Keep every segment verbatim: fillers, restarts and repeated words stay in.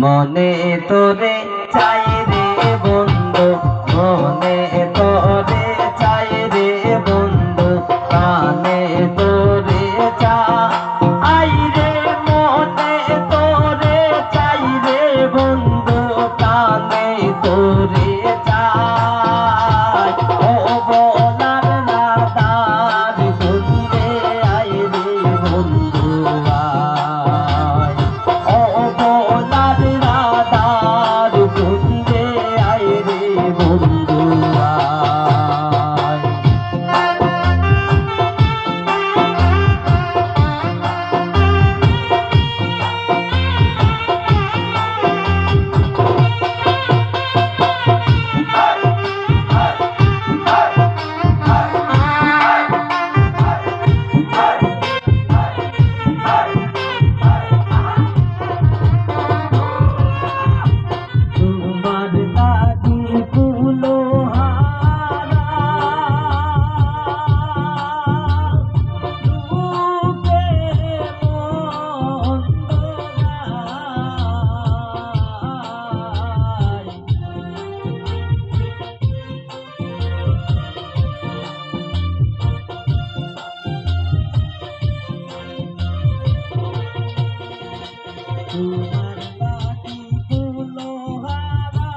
মনে তোরে চাই রে বন্ধু, মনে তোরে চাই রে বন্ধু, প্রাণে তোরে চাই রে, মনে তোরে চাই রে বন্ধু, প্রাণে তোরে চাই। ও বলার রাধার কুঞ্জে আয় রে বন্ধু আয়। ও বলার রাধার কুঞ্জে আয় রে বন্ধু আয়। তোমার দাদি ফুলহারা, রূপে মন দোলায়। তোমার বাকি ফুলহারা,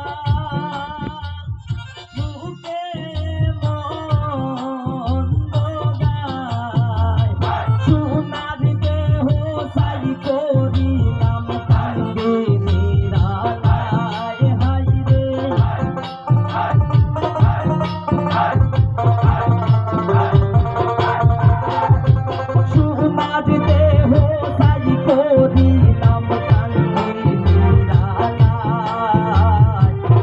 রূপে মন দোলায়। সোনার দেহ ছাই করিলাম কান্দি নিরালায়। হায় রে, সোনার দেহ ছাই করিলাম কান্দি নিরালায়।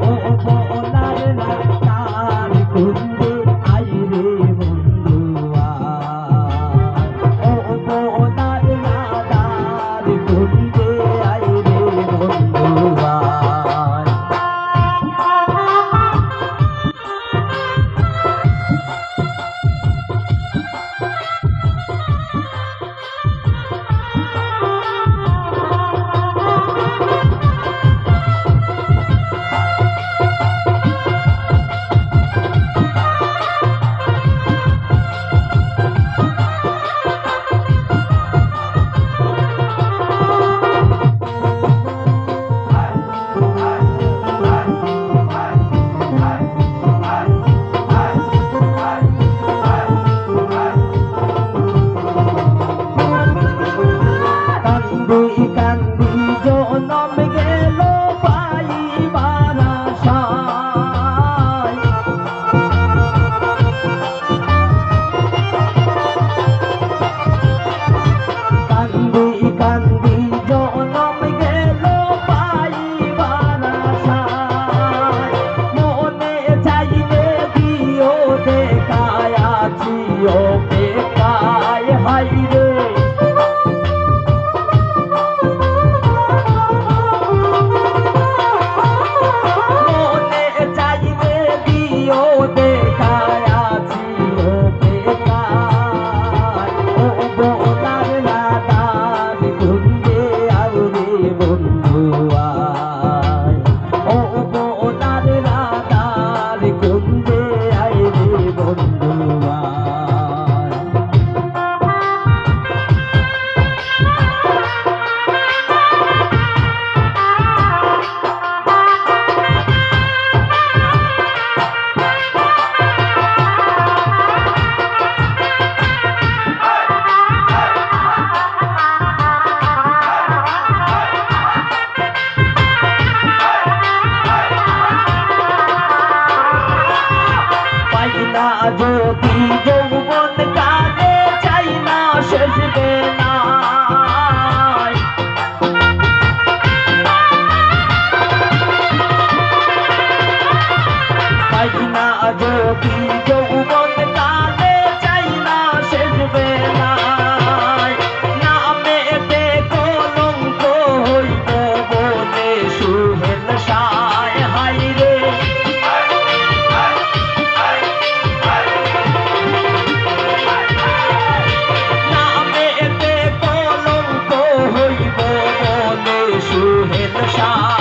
ও বলার রাধার কুঞ্জে আয় রে বন্ধু আয়। ও বলার রাধার কুঞ্জে আয় রে বন্ধু আয়। কান্দি কান্দি জনম গেল পাইবার আশায়। কান্দি কান্দি জনম গেল পাইবার আশায়। মনে চাইলে দিও দেখা, আছি অপেক্ষায়। হায় রে, মনে চাইলে দিও দেখা, আছি অপেক্ষায়। ও বলার রাধার কুঞ্জে আয় রে বন্ধু আয়। ও বলার রাধার কুঞ্জে আয় রে বন্ধু আয়। পাই না যদি যৌবন কালে, চাই না শেষ বেলায়। পাই না যদি যৌবন কালে, চাই না শেষ বেলায়। নামেতে কলঙ্ক হইব বলে সুহেল শায়। হায় রে, নামেতে কলঙ্ক হইব বলে সুহেল শায়।